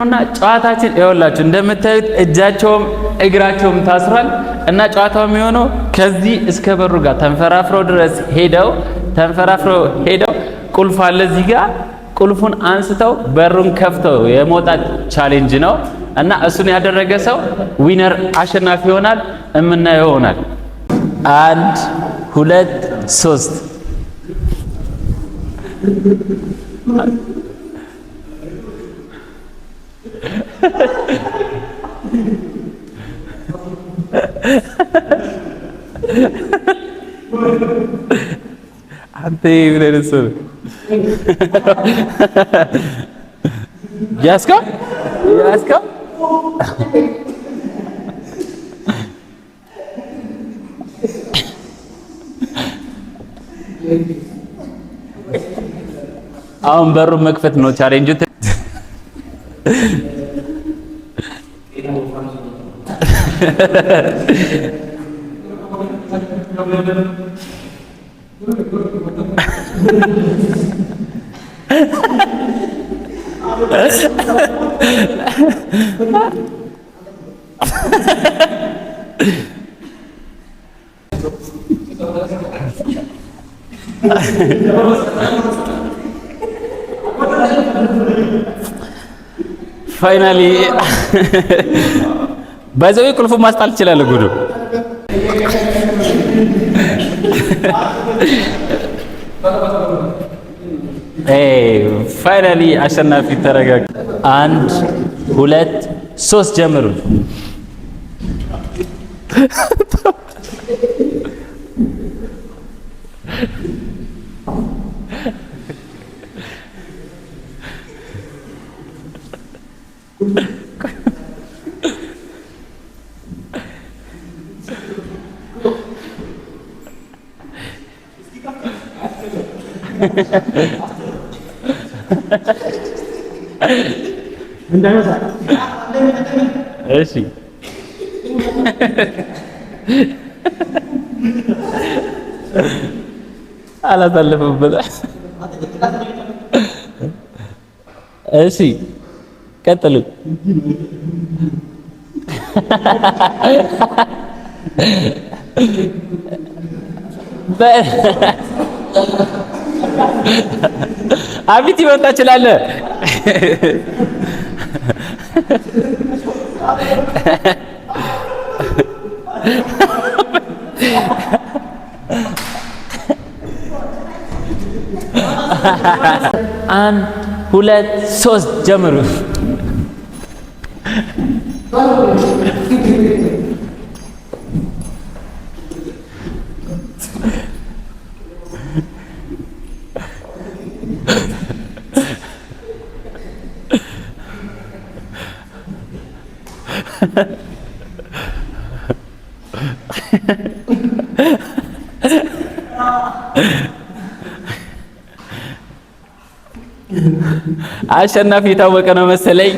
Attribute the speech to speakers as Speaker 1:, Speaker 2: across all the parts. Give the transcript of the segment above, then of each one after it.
Speaker 1: እና ጨዋታችን ይኸውላችሁ እንደምታዩት እጃቸውም እግራቸውም ታስሯል። እና ጨዋታው የሚሆነው ከዚህ እስከ በሩ ጋር ተንፈራፍረው ድረስ ሄደው፣ ተንፈራፍረው ሄደው፣ ቁልፍ አለ እዚህ ጋር፣ ቁልፉን አንስተው በሩን ከፍተው የመውጣት challenge ነው። እና እሱን ያደረገ ሰው winner አሸናፊ ይሆናል። እምናየው ይሆናል። አንድ፣ ሁለት፣ ሶስት። አንተ ምን አይነት ሰው ነህ? ያዝከው ያዝከው። አሁን በሩን መክፈት ነው ቻሌንጁ። Finally by the way ቁልፉን ማስጣል ትችላለህ። ጉዱ finally አሸናፊ ተረጋጋ። አንድ፣ ሁለት፣ ሶስት ጀምሩ። እሺ፣ አላሳለፈበት። እሺ፣ ቀጥሉ። አቢት ይወጣ ትችላለህ። አንድ፣ ሁለት፣ ሶስት ጀምሩ። አሸናፊ የታወቀ ነው መሰለኝ።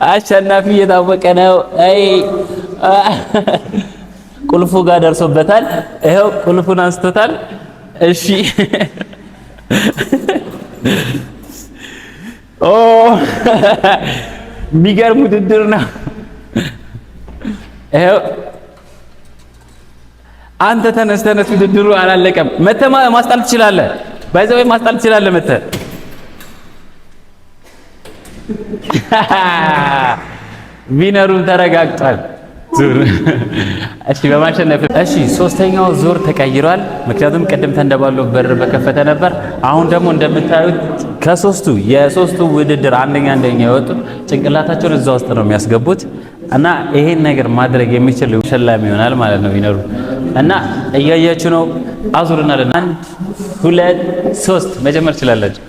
Speaker 1: አሸናፊ የታወቀ ነው። አይ ቁልፉ ጋር ደርሶበታል። ይኸው ቁልፉን አንስቶታል። እሺ፣ ኦ የሚገርም ውድድር ነው። ይኸው አንተ ተነስ ተነስ፣ ውድድሩ አላለቀም። መተህ ማስጣል ትችላለህ። By the way ማስጣል ትችላለህ መተህ። Winner ኡ ተረጋግጧል። ዙር እሺ፣ በማሸነፍ እሺ፣ ሶስተኛው ዙር ተቀይሯል። ምክንያቱም ቅድም ተንደባሎ በር በከፈተ ነበር። አሁን ደግሞ እንደምታዩት ከሶስቱ የሶስቱ ውድድር አንደኛ አንደኛ የወጡት ጭንቅላታቸውን እዛ ውስጥ ነው የሚያስገቡት እና ይሄን ነገር ማድረግ የሚችል ሸላሚ ይሆናል ማለት ነው winner ኡ። እና እያያችሁ ነው። አዙርና አንድ፣ ሁለት፣ ሶስት መጀመር ትችላላችሁ።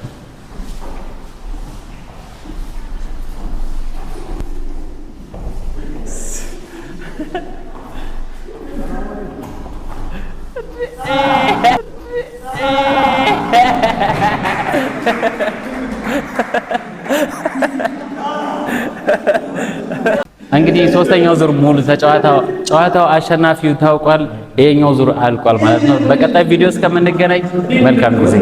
Speaker 1: እንግዲህ ሶስተኛው ዙር ሙሉ ተጨዋታው ጨዋታው አሸናፊው ታውቋል። ይሄኛው ዙር አልቋል ማለት ነው። በቀጣይ ቪዲዮ እስከምንገናኝ መልካም ጊዜ።